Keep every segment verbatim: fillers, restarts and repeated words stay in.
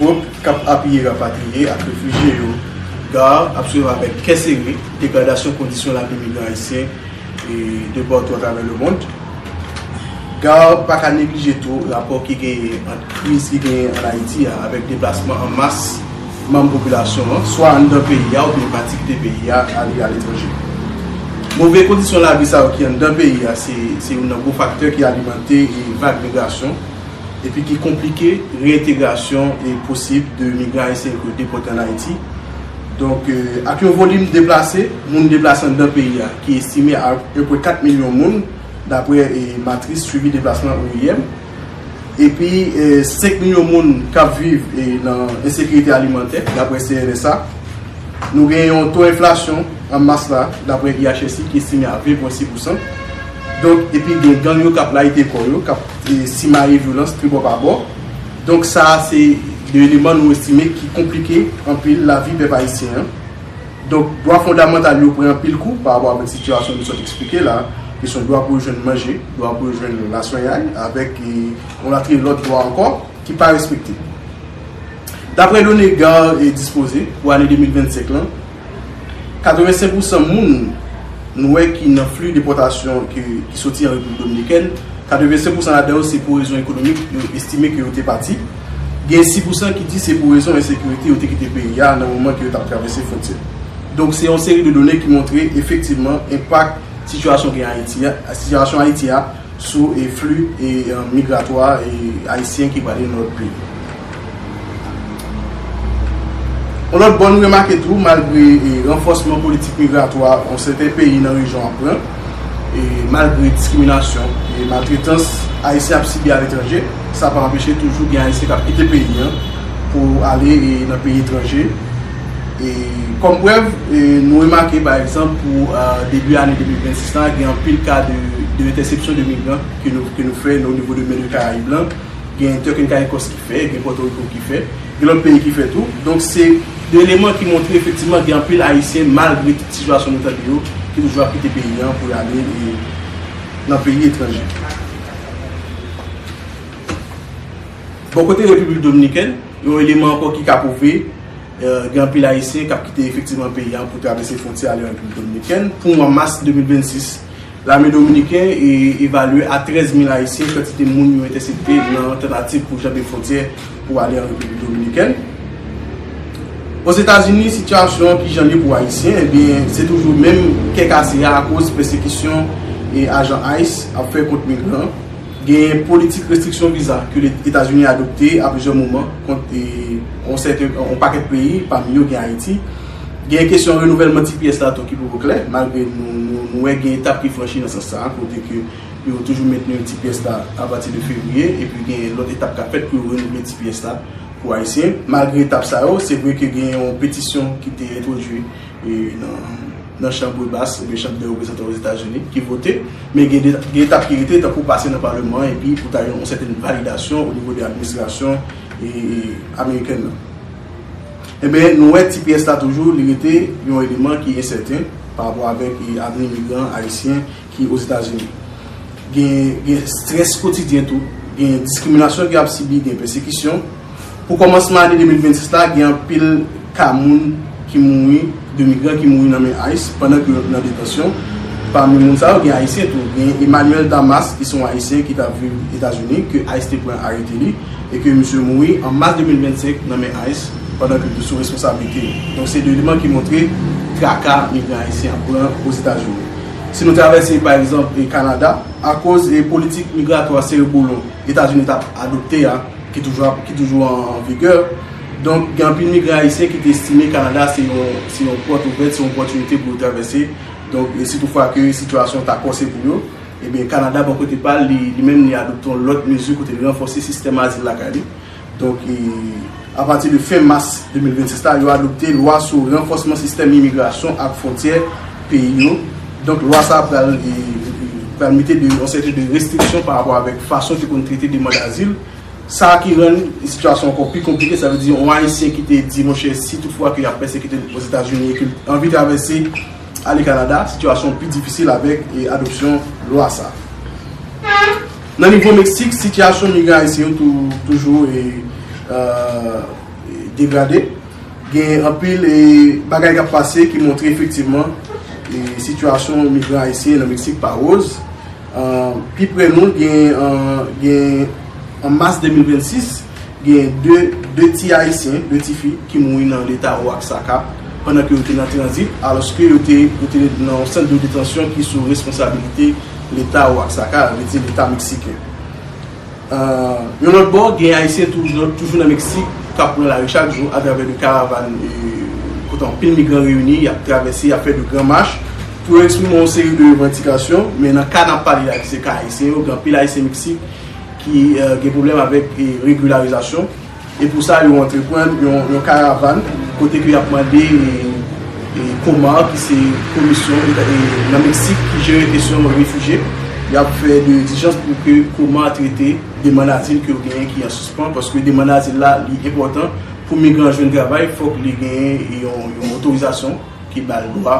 Gwoup k ap apiye rapatriye ak refijye yo, GARR, ap swiv avèk kè sere degradasyon kondisyon lavi migran ayisyen e de partou atravè lemond. GARR pa ka neglije tou rapò ki genyen ant kriz ki genyen ann Ayiti a avèk deplasman an mas manm popilasyon an, swa anndan peyi a oubyen pati kite peyi a ale aletranje. Move kondisyon lavi sa yo ki anndan peyi a se, se youn nan gwo faktè ki alimante e vag migrasyon epi ki konplike reentegrasyon e posib de migran ayisyen ke depòte ann Ayiti. Donk, e, ak yon volim deplase, moun deplase anndan peyi a, ki estime a enpwen kat milyon moun, dapre, e, matris swivi deplasman O I M. Epi, e, senk milyon moun k ap viv, e, nan ensekirite alimantè, dapre C N S A. Nou gen yon to enflasyon an mas la, dapre I H S I, ki estime a ven pwen sis pousan. Donk, epi gen gang yo k ap layite kò yo, k ap, e, simaye vyolans tribò pa bò. Donk, sa a se de eleman nou estime ki konplike anpil lavi pèp ayisyen an. Donk, dwa fondamantal yo pran anpil kou pa rapò avèk sitiyasyon nou sot eksplike la, kesyon dwa pou yo jwenn manje, dwa pou yo jwenn laswenyay, avèk, e, yon latriye lòt dwa ankò ki pa respekte. Dapre done GARR e dispoze pou ane de mil vennsenk lan, katrevensenk pousan moun nou wè ki nan fli depòtasyon ki, ki soti an Repiblik Dominikèn, katrevensenk pousan ladan yo se pou rezon ekonomik yo estime ke yo te pati. Gen sis pousan ki di se pou rezon ensekirite yo te kite peyi a nan moman ke yo t ap travèse fwontyè. Donk, se yon seri de done ki montre efektivman enpak sitiyasyon gen Ayiti a, sitiyasyon Ayiti a sou e fli e, e, migratwa e ayisyen ki prale nan lòt peyi. Yon lòt bò, nou remake tou, malgre e ranfòsman politik migratwa yon sèten peyi nan rejyon an pran, e malgre diskriminasyon e maltretans ayisyen ap sibi aletranje, sa pa anpeche toujou gen ayisyen k ap kite peyi an pou ale e nan peyi etranje. E kòm prèv, e nou remake, pa egzanp, pou, a, debi ane de mil vennsis la, gen anpil ka de, de entèsepsyon de migran ke nou, ke nou fè nan, o nivo de mè de Karayib lan. Gen Turks and Caicos ki fè, gen Pòtoriko ki fè, gen lòt peyi ki fè tou. Donk, se de eleman ki montre efektivman gen anpil Ayisyen, malgre tout sitiyasyon nou tande yo, ki toujou ap kite peyi an pou y ale, e, nan peyi etranje. Bò kote Repiblik Dominikèn, yon eleman ankò ki ka pwouve, e, gen anpil Ayisyen k ap kite efektivman peyi a pou travèse fwontyè ale an Repiblik Dominikèn. Pou mwa mas de mil vennsis, lame dominiken e evalye a trèz mil Ayisyen kantite moun yo entèsepte nan tantativ pou janbe fwontyè pou ale an Repiblik Dominikèn. Ozetazini, sitiyasyon ki jan l ye pou Ayisyen, ebyen, se toujou menm kè kase a akoz pèsekisyon e ajan ice ap fè kont migran. Gen politik restriksyon viza ke Etazini adopte a plizyè moman kont, e, yon sèten, yon pakèt peyi, pami yo gen Ayiti. Gen kesyon renouvèlman T P S la tou ki poko klè, malgre nou, nou, nou wè gen etap ki franchi nan sans sa a, kote ke yo toujou mentni T P S la apati de fevriye, epi gen lòt etap k ap fèt pou yo renouvle T P S la pou Ayisyen. Malgre etap sa yo, se vre ke gen yon petisyon ki te entwodui e nan, nan chanm bas oubyen chanm de reprezantan Ozetazini ki vote, men gen de, gen etap ki rete, tankou pase nan paleman an epi pou ta gen yon sèten validasyon o nivo de administrasyon e, e, amerikèn nan. Ebyen, nou wè T P S la toujou, li rete yon eleman ki ensèten pa rapò avèk, e, avni migran ayisyen ki Ozetazini. Gen, gen strès kotidyen tou, gen diskriminasyon ke y ap sibi, gen pèsekisyon. Pou kòmansman ane de mil vennsis la, gen anpil ka moun ki mouri, de migran ki mouri nan men ice pandan ke yo nan detansyon. Pami moun sa yo, gen Ayisyen tou. Gen Emmanuel Damas, ki se yon Ayisyen ki t ap viv Etazini, ke ice te pran arete li, e ke misye mouri an mas de mil vennsenk nan men ice pandan ke l te sou responsablite yo. Donk, se de eleman ki montre traka migran ayisyen ap pran Ozetazini. Si nou travèse, pa egzanp, e Kanada, akoz e politik migratwa sere boulon Etazini t ap adopte a, ki toujou ap, ki toujou an, an vigè. Donk, gen anpil migran ayisyen ki te estime Kanada se yon, se yon pòt ouvèt, se yon opòtinite pou yo travèse. Donk, e si toutfwa ke sitiyasyon ta kòse pou yo, ebyen, Kanada, bò kote pa l, li, li menm, li adopte yon lòt mezi kote li ranfòse sistèm azil lakay li. Donk, e, apati de fen mas de mil vennsis la, yo adopte lwa sou ranfòsman sistèm imigrasyon ak fwontyè peyi yo. Donk, lwa sa a pral, e, pral mete de, yon sèten de restriksyon pa rapò avèk fason ke konn trete demann azil. Sa ki rann sitiyasyon ankò pi konplike, sa vle di yon Ayisyen ki te di, monchè, si toutfwa ke y ap pèsekite l Ozetazini e ke l anvi travèse ale Kanada, sitiyasyon pi difisil avèk, e, adopsyon lwa sa. Nan nivo Meksik, sitiyasyon migran ayisyen yo tou, toujou, e, e, degrade. Gen anpil e, bagay k ap pase ki montre efektivman e, sitiyasyon migran ayisyen nan Meksik pa woz. An, pi pre nou, gen, an, gen an mas de mil vennsis, gen de, de ti ayisyen, de ti fi ki mouri nan leta Oaxaca pandan ke yo te nan tranzit, alòske yo te, yo te nan yon sant de detansyon ki sou responsabilite leta Oaxaca, vle di leta meksiken. Yon lòt bò, gen Ayisyen toujou, toujou nan Meksik k ap pran lari chak jou atravè de karavan e, kote anpil migran reyini, y ap travèse, y ap fè de gran mach pou yo eksprime yon seri de revandikasyon. Men nan ka n ap pale la, ki se ka ayisyen yo, gen anpil Ayisyen Meksik ki e, gen pwoblèm avèk e, regilarizasyon. E pou sa, yo antreprann yon, yon karavan kote ke y ap mande e, e, COMAR, ki se komisyon e, nan Meksik ki jere kesyon refijye, y ap fè de dilijans pou ke COMAR trete demann azil ke yo genyen ki an sispan, paske demann azil la, li enpòtan. Pou migran jwenn travay, fòk li genyen yon, yon otorizasyon ki ba l dwa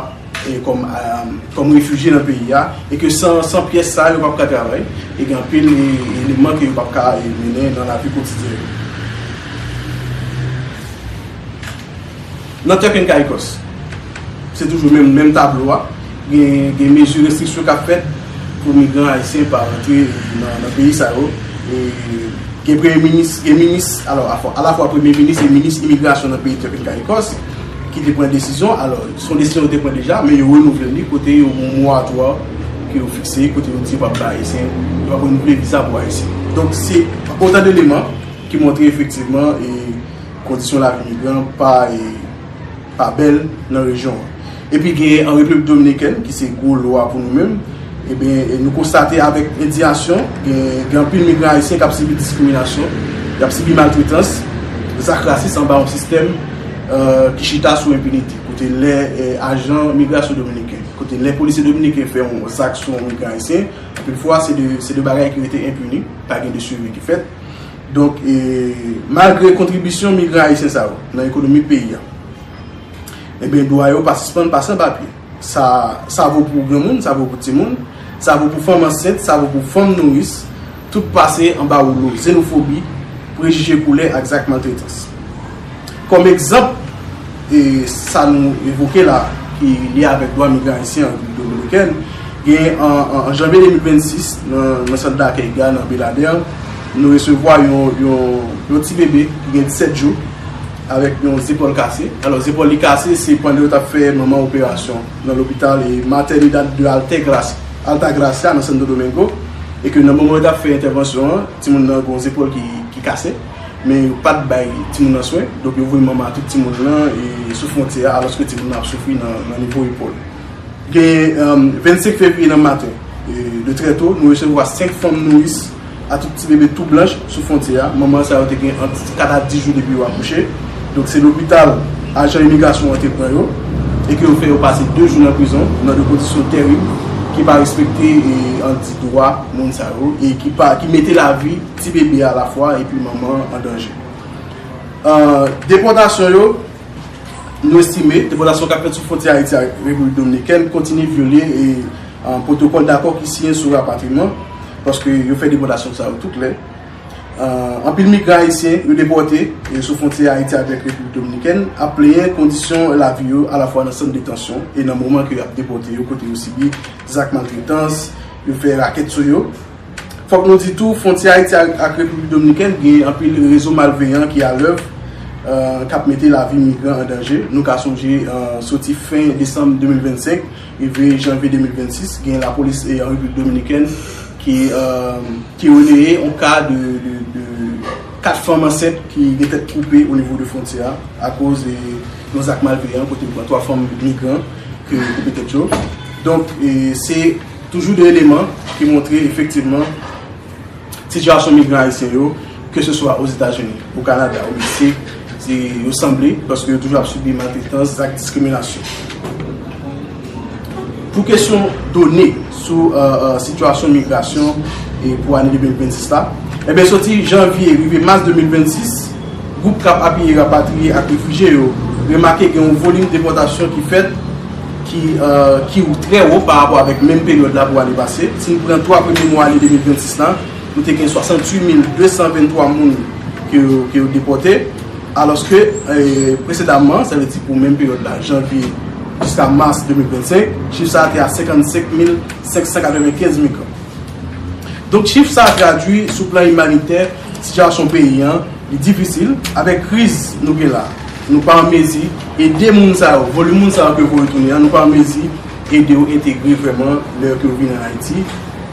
e, kòm, e, kòm refijye nan peyi a, e ke san, san pyès sa, yo p ap ka travay, e gen anpil e, eleman ke yo p ap ka e, mennen nan lavi kotidyen yo. Nan Turk and Caicos, se toujou menm, menm tablo a, gen, gen mezi restriksyon k ap fèt pou migran ayisyen pa rantre nan, nan peyi sa yo. E gen premye minis, gen minis, alò, afwa- alafwa premye minis e minis imigrasyon nan peyi Turk and Caicos ki te pran desizyon. Alò, se yon desizyon yo te pran deja, men yo renouvle li kote yo gen yon moratwa ke yo fikse, kote yo di yo p ap bay ayisyen, yo p ap renouvle viza pou ayisyen. Donk, se otan de eleman ki montre efektivman e kondisyon lavi migran pa e, pa bèl nan rejyon an. Epi gen an Repiblik Dominikèn, ki se gwo lo a pou nou menm, ebyen, e nou konstate avèk endiyasyon, gen, gen anpil migran ayisyen k ap sibi diskriminasyon, y ap sibi maltretans, zak rasis anba yon sistèm e, ki chita sou enpinite. Kote lè e, ajan migrasyon dominiken, kote lè polisye dominiken fè yon zak sou yon migran ayisyen, anpil fwa, se de, se de bagay ki rete enpini, pa gen de swivi ki fèt. Donk, e, malgre kontribisyon migran ayisyen sa yo nan ekonomi peyi a, ebyen, dwa yo pa sispann pase anba pye. Sa, sa vo pou granmoun, sa vo pou timoun, sa vo pou fanm ansent, sa vo pou fanm nouris, tout pase anba woulo zenofobi, prejije koulè ak zak maltretans. Kòm egzanp, e sa nou evoke la, ki lye avèk dwa migran ayisyen an Repiblik Dominikèn, gen an, an, an janvye de mil vennsis, nan, nan sant dakèy Ga nan Beladè, nou resevwa yon, yon, yon ti bebe ki gen disèt jou avèk yon zepòl kase. Alò, zepòl li kase, se pandan yo t ap fè manman operasyon nan lopital e Maternidad de Altagracia, Altagracia nan Santo Domingo, e ke nan moman yo t ap fè entèvansyon an, timoun nan gen yon zepòl ki, ki kase, men yo pa t bay timoun nan swen, donk yo voye manman ak tout timoun nan e sou fwontyè a, alòske timoun nan ap soufri nan, nan nivo epòl. Gen, e, vennsenk fevriye nan maten, e, de trè to, nou resevwa senk fanm nouris a tout ti bebe tou blanch sou fwontyè a. Manman sa yo te gen ant kat a dis jou depi yo akouche. Donk se lopital ajan imigrasyon an te pran yo e ke yo fè yo pase de jou nan prizon nan de kondisyon tèrib ki pa respekte e, an di dwa moun sa yo e ki pa, ki mete lavi ti bebe a alafwa epi manman an an danje. E, depòtasyon yo, nou estime depòtasyon k ap fèt sou fwontyè Ayiti ak Repiblik Dominikèn kontinye vyole e, e, pwotokòl dakò ki siyen sou rapatriman, paske yo fè depòtasyon sa yo tout lè. E, anpil migran ayisyen yo depòte e, sou fwontyè Ayiti avèk Repiblik Dominikèn ap plenyen kondisyon lavi yo alafwa nan sant detansyon e nan moman ke y ap depòte yo, kote yo sibi zak maltretans, yo fè rakèt sou yo. Fòk nou di tou, fwontyè Ayiti ak, ak Repiblik Dominikèn gen anpil rezo malveyan ki alèv, e, k ap mete lavi migran an danje. Nou ka sonje, e, soti fen desanm de mil vennsenk, rive janvye de mil vennsis, gen lapolis e, an Repiblik Dominikèn ki, e, ki releye yon ka de, de, de kat fanm ansent ki gen tèt koupe o nivo de fwontyè a, akoz e, yon zak malveyan kote yo pran twa fanm migran ke yo koupe tèt yo. Donk, e, se toujou de eleman ki montre efektivman sitiyasyon migran ayisyen yo, keseswa Ozetazini, o Kanada, o Meksik, se, yo sanble, paske yo toujou ap sibi maltretans, zak diskriminasyon. Pou kesyon done sou e, e, sitiyasyon migrasyon e pou ane de mil vennsis la, ebyen, soti janvye rive mas de mil vennsis, gwoup k ap apiye rapatriye ak refijye yo remake gen yon volim depòtasyon ki fèt ki, e, ki trè wo pa rapò avèk menm peryòd la pou ane pase. Si n pran twa premye mwa ane de mil vennsis la, nou te gen swasanntuit mil de san venntwa moun ke yo, ke yo depòte. Alòske, eh, presedaman, sa vle di pou menm peryòd la, janvye jiska mas de mil vennsenk, chif sa a te a senkannsenk mil senk san katrevenkenz migran. Donk, chif sa a tradui sou plan imanitè sitiyasyon peyi an, li difisil. Avèk kriz nou gen la, nou pa an mezi ede moun sa yo, volim moun sa yo ke voye tounen an, nou pa an mezi ede yo entegre vrèman lè ke yo vin an Ayiti.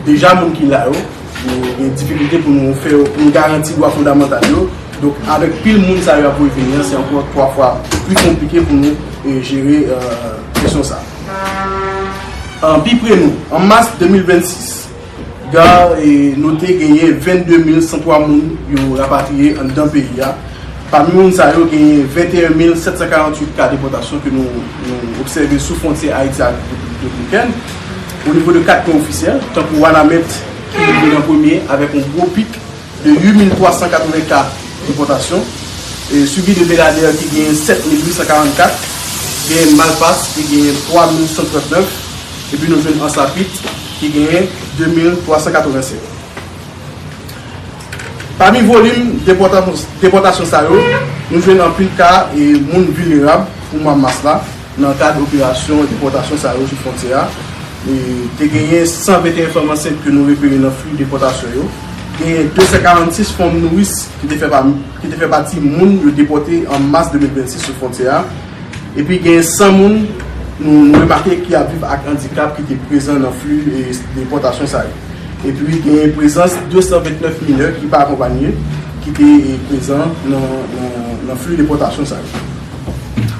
Deja, moun ki la yo, nou gen difikilte pou nou fè, pou nou garanti dwa fondamantal yo. Donk, avèk pil moun sa yo ap voye vini an, se ankò twa fwa pli konplike pou nou, eh, jere, eh, kesyon sa. An pi pre nou, an mas de mil vennsis, GARR, eh, note genyen vennde mil san twa moun yo rapatriye anndan peyi a. Pami moun sa yo, genyen venteyen mil sèt san karanntuit ka depòtasyon ke nou, nou obsève sou fwontyè Ayiti ak Repiblik Dominikèn. O nivo de kat pwen ofisyèl, tankou Wanament ki rive nan premye avèk yon gwo pik de uit mil twa san katreven ka depòtasyon, e suivi de Beladè ki genyen sèt mil uit san karannkat, genyen Malpas ki genyen twa mil san trannèf, epi nou jwenn Ansapit ki genyen de mil twa san katrevensenk. Pami volim depòtasyon, depòtasyon sa yo, nou jwenn anpil ka e moun vilnerab pou mwa mas la nan kad operasyon depòtasyon sa yo sou fwontyè a. E te genyen san venteyen fanm ansent ke nou repere nan fli depòtasyon yo. Genyen de san karannsis fanm nouris ki te fè pa, ki te fè pati moun yo depòte an mas de mil vennsis sou fwontyè a. Epi genyen san moun nou, nou remake ki ap viv ak andikap ki te prezan nan fli, e, depòtasyon sa yo. Epi genyen prezans de san ventnèf minè ki pa akonpaye ki te, e, prezan nan, nan, nan fli depòtasyon sa yo.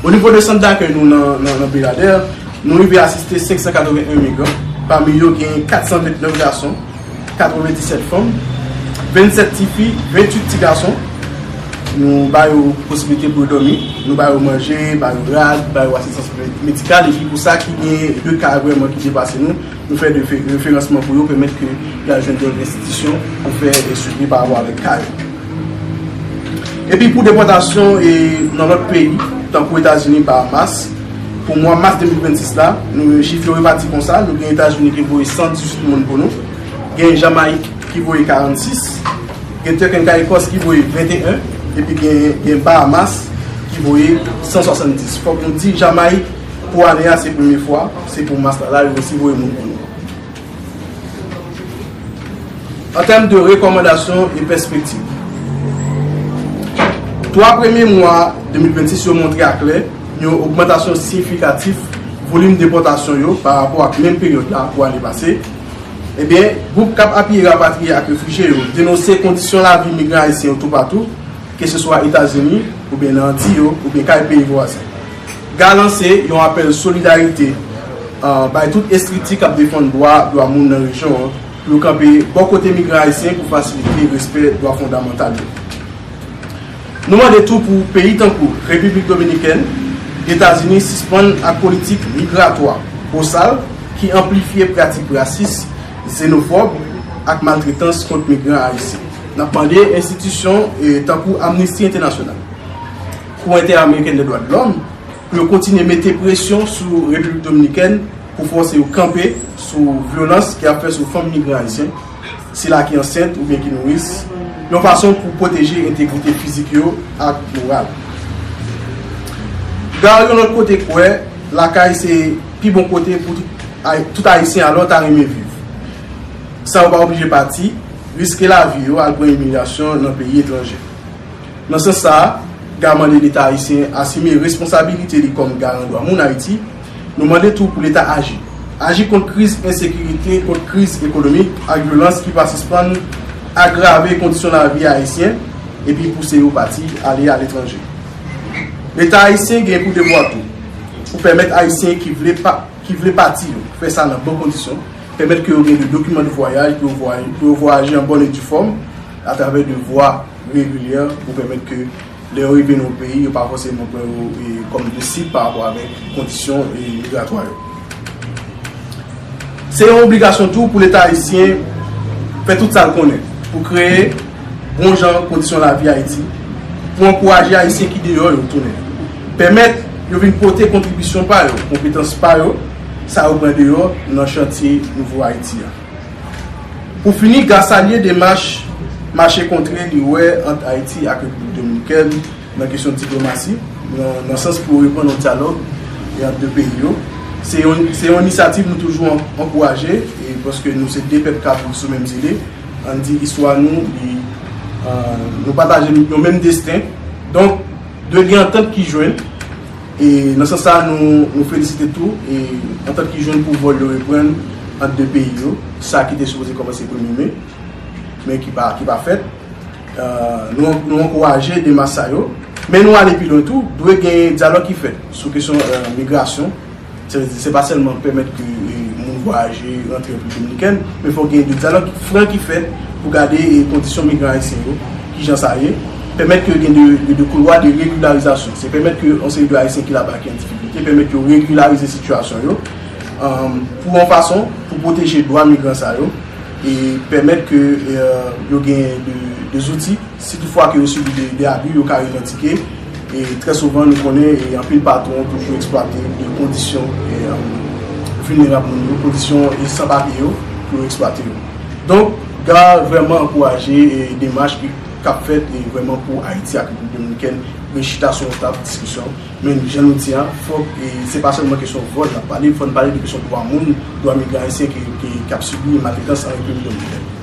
O nivo de sant dakèy nou nan, nan, nan Beladè, nou rive asiste senk san katreven en migran, pami yo genyen kat san ventnèf gason, katrevendisèt fanm, vennsèt tifi, venntuit ti gason. Nou ba yo posibilite pou yo dòmi, nou ba yo manje, ba yo rad, ba yo asistans me-, medikal, epi pou sa ki gen de ka vrèman ki depase nou, nou fè de fe-, referansman pou yo, pèmèt ke y al jwenn dòt enstitisyon pou fè, e, swivi pa rapò avèk ka yo. Epi pou depòtasyon, e, nan lòt peyi, tankou Etazini, Bahamas, pou mwa mas de mil vennsis la, nou, chif yo repati konsa, nou gen Etazini ki voye san dizuit moun pou nou, gen Jamayik ki voye karannsis, gen Turk and Caicos ki voye venteyen, epi gen, gen Bahamas ki voye san swasanndis. Fòk nou di Jamayik, pou ane a, se premye fwa, se pou mas la, la, yo osi voye moun pou nou. An tèm de rekòmandasyon e pèspektiv, twa premye mwa de mil vennsis yo montre aklè yon ogmantasyon siyifikatif volim depòtasyon yo pa rapò ak menm peryòd la pou ane pase. Ebyen, gwoup k ap apiye rapatriye ak refijye yo denonse kondisyon lavi migran ayisyen yo toupatou, keseswa Etazini, oubyen nan Anti yo, oubyen kay peyi vwazen. GARR lanse yon apèl solidarite, ah, bay tout estrikti k ap defann dwa, dwa moun nan rejyon an, pou yo kanpe bò kote migran ayisyen pou fasilite respè dwa fondamantal yo. Nou mande tou pou peyi tankou Repiblik Dominikèn, Etazini sispann ak politik migratwa bosal ki anplifye pratik rasis, zenofòb ak maltretans kont migran ayisyen. N ap mande enstitisyon, eh, tankou Amnesty International, Cour Interamericana des Droits de l'Homme, pou yo kontinye mete presyon sou Repiblik Dominikèn pou fòse yo kanpe sou vyolans ki ap fè sou fanm migran ayisyen, sila ki ansent oubyen ki nouris, yon fason pou pwoteje entegrite fizik yo ak moral. GARR yon lòt kote kwè lakay se pi bon kote pou tout Ay-, tout Ayisyen alò ta renmen viv, san yo pa oblije pati, riske lavi yo, al pran imilyasyon nan peyi etranje. Nan sans sa a, GARR mande Leta ayisyen asime responsabilite li kòm garan dwa moun Ayiti. Nou mande tou pou Leta aji. Aji kont kriz ensekirite, kont kriz ekonomik ak vyolans ki pa sispann agrave kondisyon lavi Ayisyen epi pouse yo pati ale aletranje. Leta ayisyen gen pou devwa tou pou pèmèt Ayisyen ki vle pa, ki vle pati yo fè sa nan bon kondisyon, pèmèt ke yo gen de dokiman de vwayaj pou yo vway-, pou yo vwayaje an bòn e di fòm atravè de vwa regilyè pou pèmèt ke lè yo rive nan yon peyi, yo pa fòseman pran yo, e, kòm de sib pa rapò avèk kondisyon, e, migratwa yo. Se yon obligasyon tou pou Leta ayisyen fè tout sa l konnen pou kreye bon jan kondisyon lavi Ayiti, pou ankouraje Ayisyen ki deyò yo tounen, pèmèt yo vin pote kontribisyon pa yo, konpetans pa yo, sa yo pran deyò nan chantye nouvo Ayiti a. Pou fini, GARR salye demach mache kontre li wè ant Ayiti ak Repiblik Dominikèn nan kesyon diplomasi, nan, nan sans pou reprann yon dyalòg e ant de peyi yo. Se yon, se yon inisyativ nou toujou an- ankouraje, e paske nou se de pèp k ap viv sou menm zile. Ann di istwa nou, li, euh, nou pataje yon menm desten. Donk, dwe gen antant ki jwenn. E nan sans sa, nou, nou felisite tou e antant ki jwenn pou vòl yo reprann ant de peyi yo, sa ki te sipoze kòmanse premye me, men ki pa, ki pa fèt. Euh, nou, nou ankouraje demach sa yo, men nou ale pi lwen tou, dwe gen dyalòg ki fèt sou kesyon, euh, migrasyon. Se, se pa sèlman pèmèt ke, eh, moun vwayaje, rantre Repiblik Dominikèn, men fòk gen de dyalòg fran ki fèt pou gade, eh, kondisyon migran ayisyen yo, kijan sa ye, pèmèt ke gen de, de, de koulwa de regilarizasyon. Se pèmèt ke yon seri de Ayisyen ki laba ki an difikilte, pèmèt yo regilarize sitiyasyon yo, um, pou yon fason, pou pwoteje dwa migran sa yo, e pèmèt ke, eh, yo gen de, de zouti, si toutfwa ke yo sibi de, de abi, yo ka revandike. E trè souvan, nou konnen, e anpil patwon toujou eksplwate de kondisyon, e, um, vilnerab moun yo, kondisyon, e, san papye yo, pou yo eksplwate yo. Donk, GARR vrèman ankouraje, e, demach ki, k ap fèt, e, vrèman pou Ayiti ak Repiblik Dominikèn rechita sou yon tab diskisyon. Men, jan nou di a, fòk, e, se pa sèlman kesyon vòl n ap pale, fò n pale de kesyon dwa moun, dwa migran ayisyen ki, ki, k ap sibi maltretans an Repiblik Dominikèn.